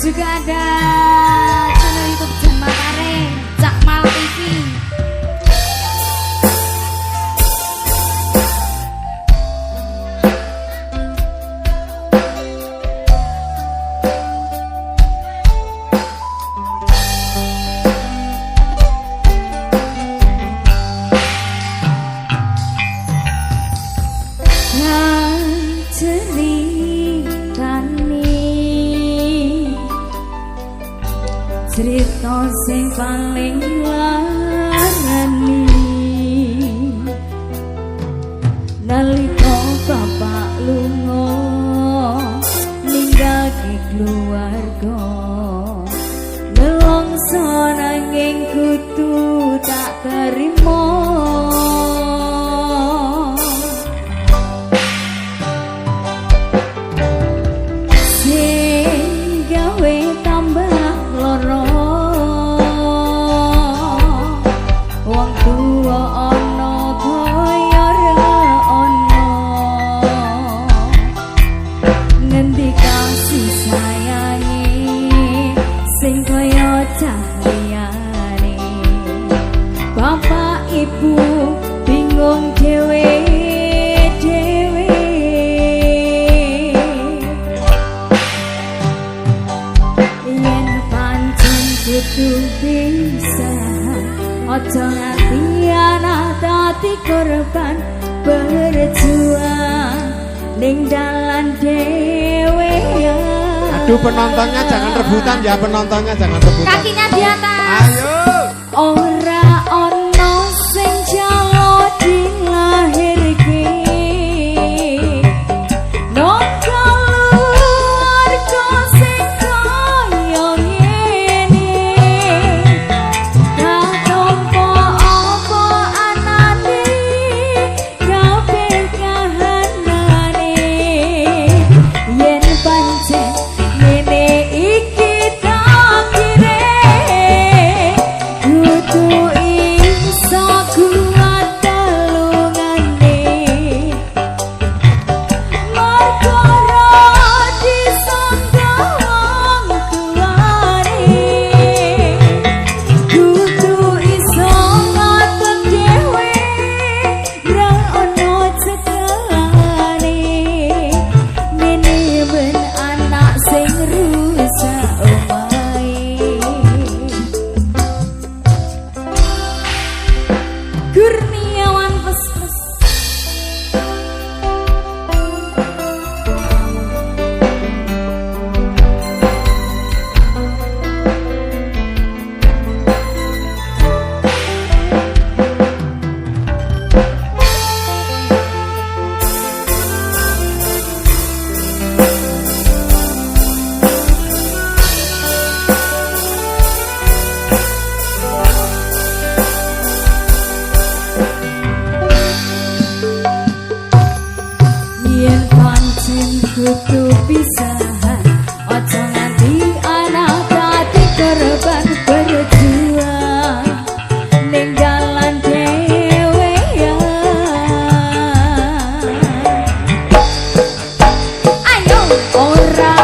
Juga ada channel YouTube Jan Makare, Cak Mal TV. Ceritane cerita sing paling larani nalika bapak lunga ninggalke keluarga, nelongso nanging kudu tak terima. Sing gawe tambah loro, wong tuwa ana kaya ra ana, ngendi kasih sayange sing kaya cah liyane. Bapak ibu bingung dhewe dhewe, yen pancen kudu bisa, aja nganti anak dadi korban berjuang ning dalan dhewe. Aduh, penontonnya jangan rebutan ya, penontonnya jangan rebutan. Kakinya di atas. Ayo. Ora ono sing jalo dilahirke nang keluarga sing kaya ngene, katompo apa anane kabeh kahanane, yen pancen ngene iki takire, kudu iso kuat telungane, mergo disangka wong tuane, kudu iso ngadeg dhewe, ra ono cekelane, ngene ben anak sing rusak omahe. Kurniawan pes pes. Yen pancen kudu pisahan, aja nganti anak dadi korban berjuang ning dalan dhewean. Ayo, ora